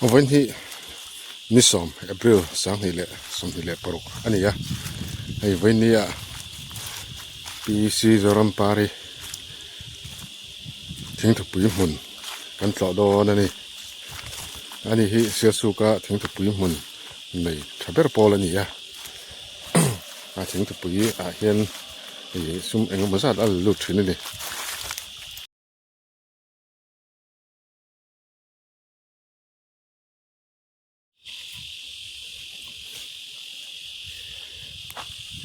Vawiin hi ni sawm April sanghnih leh sawmhnih leh paruk a ni a hei vawiin ni ah P C Zorampari thingthupui hmun kan tlawh dawn a ni ani hi Sialsuka thingthupui hmun nei tha ber pawl a ni a a thingthupui ah hian ih sum engemaw zat a la lut thin a ni.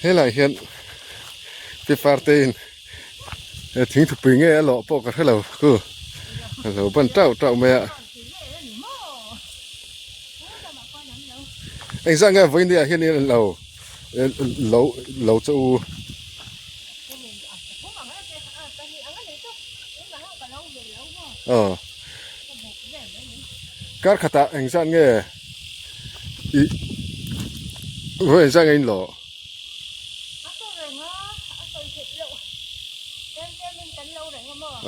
Helai hian pipar te in thingthupui nge a lawh pawh ka hre lo khu a lo ban tauh tauh mai a engzah nge vawiin ah hian in lo lo lo che u. Aw kar khatah engzat nge ih vawi engzat nge in lawh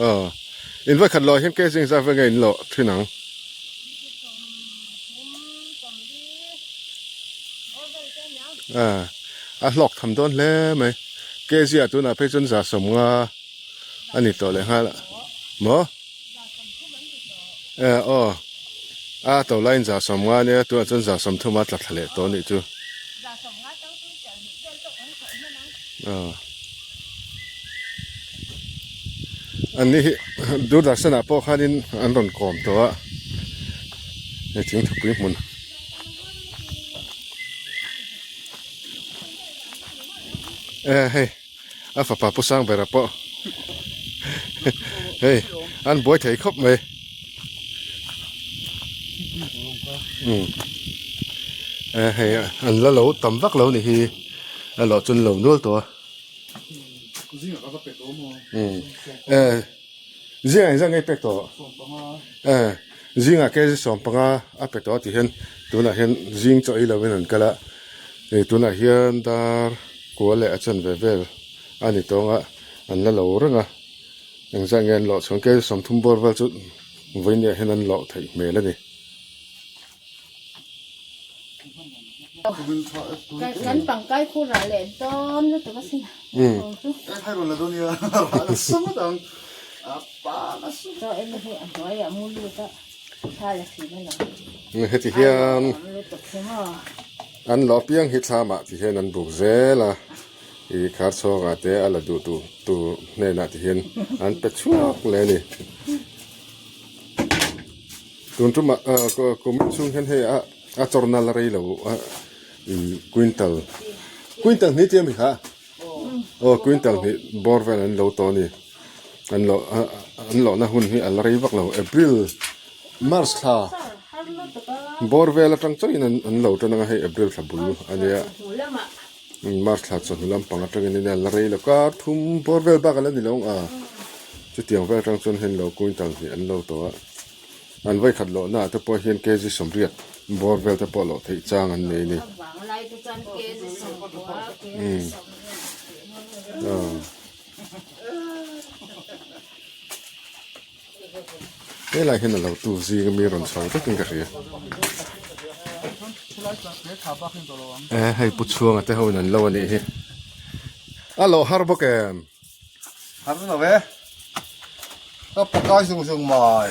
aw in vawi khat lawh hian kg engzat vel nge in lawh thin ang. A hlawk tham dawn hle mai kg ah tunah phei chuan za sawmnga a ni tawh leh nghal a maw eh aw a to laiin za sawmnga a nia tunah chuan za sawmthum a tla thla leh tawh a nih chu aw an ni hi Doordarshan ah pawh khanin an rawn kawm tawh a hei thingthupui hmun. Eh hei a fapa pu sang bera pawh hei an buai thei khawp mai um eh hei an la lo tam vak lo ni hi a lawh chu an lo nual tawh a um eh Zingah engzah nge i pek tawh? Eh, zingah kg sawmpanga a pe tawh a tih hian tunah hian zing chaw ei lovin an kal a, eh tunah hian dar kua leh a chanve vel a ni tawng a, an la lo reng a, engzah nge an lawh chhuang kg sawmthum bawr vel chu vawiin ah hian an lawh theih hmel a ni. Kan pangkai khu rah leh dawn lutuk asin. Chaw em hi a hnuaiah mu lut a thla la thin a lang. Heti hian an lo piang hi thlamah ti hian an buk zel a, i khar chhawngah te a la duh tur hnenah ti hian an pe chhuak leh a ni. Tun tumah kum chhung hian hei a a chawrna la rei lo a ih quintal quintal hnih tih a mi kha aw quintal hnih bawr vel an lo tawh a ni an lo an lohna hun hi a la rei vak lo april march thla bawr vel atang chauhin an lo tan ang a hei april thla bul a nia march thla chawhnu lampang atangin a la rei lo kar thum bawr vel bak a la ni lo ang a chutiang vel atang chuan hei an lo quintal hnih an lo tawh a. An vawikhat lohna ah te pawh hian kg sawmriat bawr vel te pawh loh theih chang an nei a ni. Helai hian a lo tu zing ami rawn chho vekin ka hria. Eh hei pu chhuanga te ho in an lo a nih hi. A lo har bawk em? Har lo e. Ka pakai zung zung mai.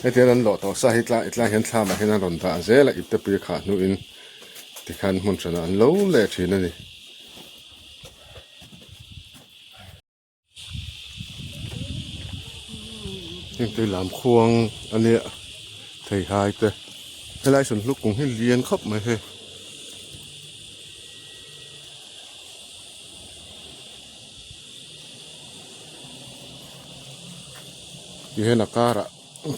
Hetiang an lawh tawh sa hi tla tlai hian thlam ah hian an rawn dah zel a ipte pui a khah hnuin tikhan hmun hranah an lo leh thin a ni. Heng te lam khuang a nia theihai te helai sawn hluk kung hi lian khawp mai hei. Ti hian a karah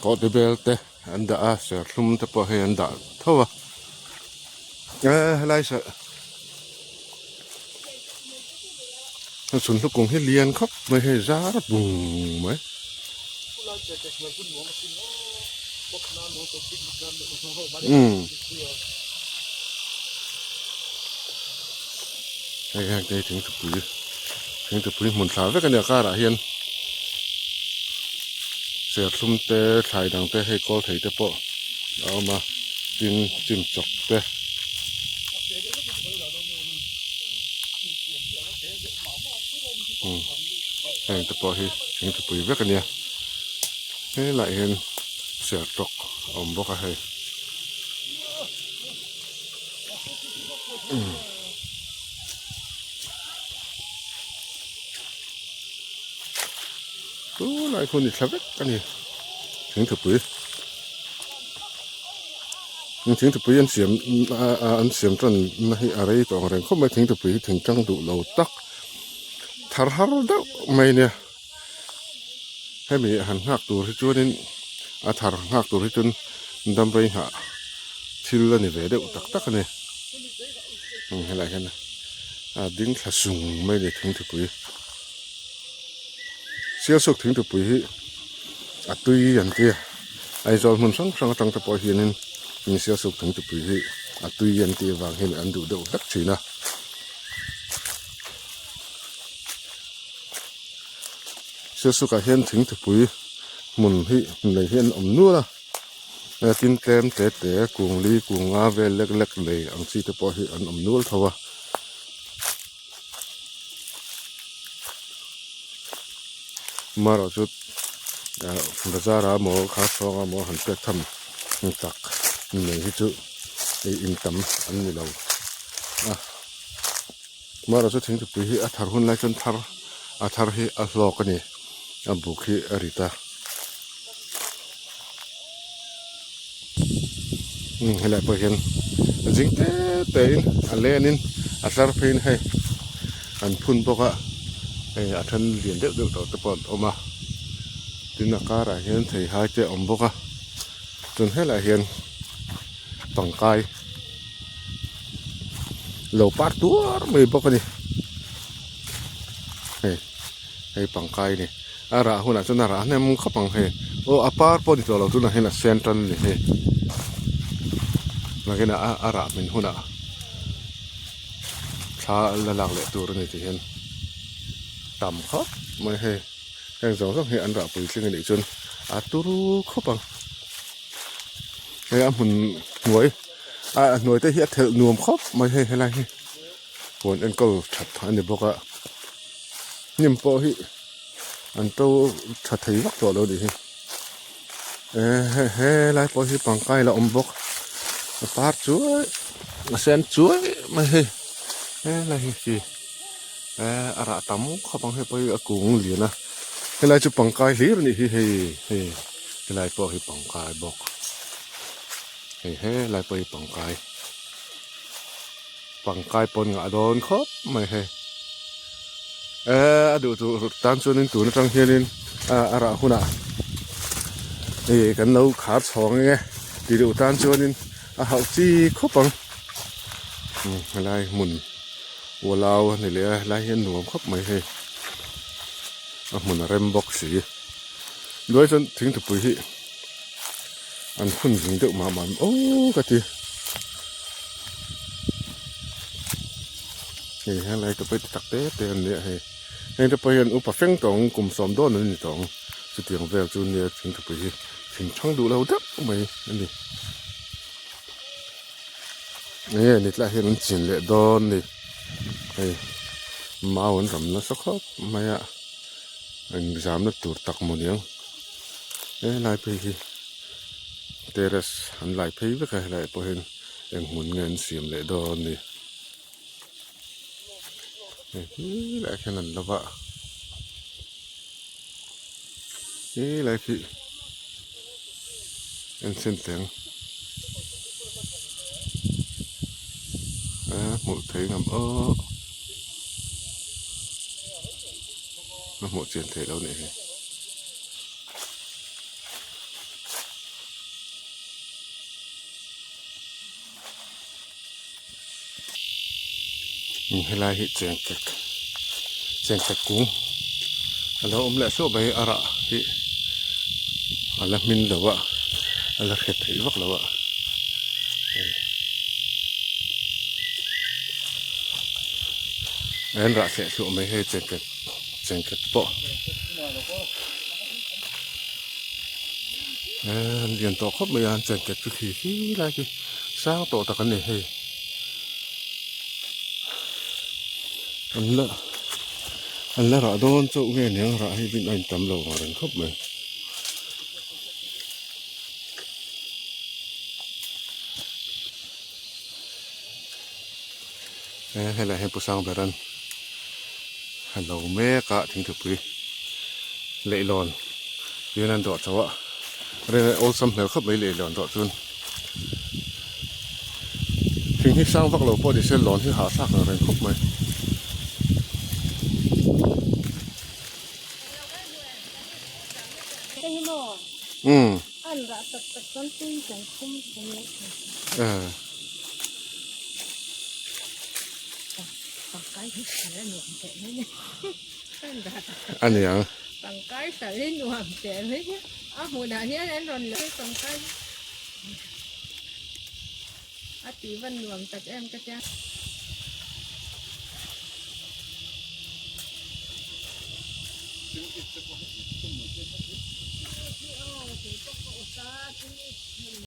kawhte bel te an dah a serthlum te pawh hei an dah tho a eh helai sah a chhun hlukung hi lian khawp mai hei zar bung mai. Umm hei hian kei thingthupui. Thingtupui hmun thla vek a nia karah hian serthlum te thlai dang te hei kawl thei te pawh a awm a tin chim chawk te. Heng te pawh hi thingtupui vek a nia helaiah hian sertawk a awm bawk a hei. Tunlai khu ni thla vek a ni thingthupui thingthupui an siam an siam tan na hi a rei tawh ang reng khawp mai thingthupui hi thingtang duh lo tak thar har deuh mai nia hemi han nghak tur hi chuanin a thar nghak tur hi chuan dam rei nghah thil a ni ve deuh tak tak a ni helaiah hian a ding thla sung mai a ni thingthupui sialsuk thingthupui hi a tui an ti a Aizawl hmun hrang hrang atang te pawh hianin sialsuk thingthupui hi a tui an tih avang hian an duh deuh hlek thin a. Sialsukah hian thingthupui hmun hi nei hi an awm nual a tin tlem te te kung li kung nga vel lek lek nei ang chi te pawh hi an awm nual tho a. Marawh chu bazar ah maw khar chhawng ah maw han pek tham tak nei hi chu ei in tam an ni lo a. Marawh chu thingthupui hi a thar hun lai chuan thar a thar hi a hlawk a ni a buk hi a rit a helai pawh hian zing te te in a len in a tlar phei in hei an phun bawk a hei a then lian deuh deuh tawh te pawh an awm a tin a karah hian theihai te a awm bawk a chuan helaiah hian tangkai. Lo par tuar mai bawk a ni hei hei pangkai a ni a rah hunah chuan a rah hnem khawp ang hei aw a par pawh ni tawh lo tunah hian a sen tan a ni hei nakinah a rah hmin hunah thla la lak leh tur a ni tih hian tam khawp mai hei heng zawng zawng hi an rah puitling a nih chuan a turu khawp ang hei a hmun hnuai. A hnuai te hi a thelh nuam khawp mai hei helai hi huan enkawl that a ni bawk a hnim pawh hi an to tha thei vak tawh lo a nih hi eh helai pawh hi pangkai la awm bawk a par chuai a sen chuai mai hei helai hi khi eh a rah tam khawp ang hei pawh hi a kung lian a helai chu pangkai hlir a nih hi hei hei helai pawh hi pangkai bawk. Hei helai pawh hi pangkai pangkai pawn ngah dawn khawp mai hei eh a duh tur tan chuanin tun atang hianin a rah hunah ih kan lo khar chhawng ang e ti duh tan chuanin a hauh chi khawp ang helai hmun ualau a ni leh a helai hi a nuam khawp mai hei a hmun a rem bawk si duai chuan thingthupui hi. An phun zing deuh mah mah aw ka ti. Hei helai te pawh hi tak te te an nia hei. Heng te pawh hian upa feng tawng kum sawm dawn an ni tawng. Chutiang vel chu nia thingthupui hi thing thang duh lo deuh mai a ni. Enge ni tlaiah hian an chin leh dawn ni. Hei mau an ram nasa khawp mai a. Engzamna tur tak maw niang. Helai phei hi terrace an lai phei vek a helaiah pawh hian eng hmun nge an siam leh dawn ni hei helaiah khian an lo va helai khi en chhin teh ang a hmuh theih ang aw a hmuh chian theih loh a nih hi. Helai hi chengkek chengkek kung a lo awm leh hluah mai a rah hi a la hmin lo a a la hre theih vak lo a an rah thleh hluah mai hei chengkek. Chengkhat pawh eh an lian tawh khawp mai a an chengkhat chu khi khi lai khi sang tawh tak an ni hei an la an la rah dawn chauh nge niang rah hi vin a intam lo ang reng khawp mai. He helai hian Pu Sangberan a lo mek a thingthupui leihlawn hian an dawh chho a rel awlsam hmel khawp mai leihlawn dawh chuan thing hi sang vak lo pawh ni se lawn hi hahthlak ang reng khawp mai. Umm. A ni ang.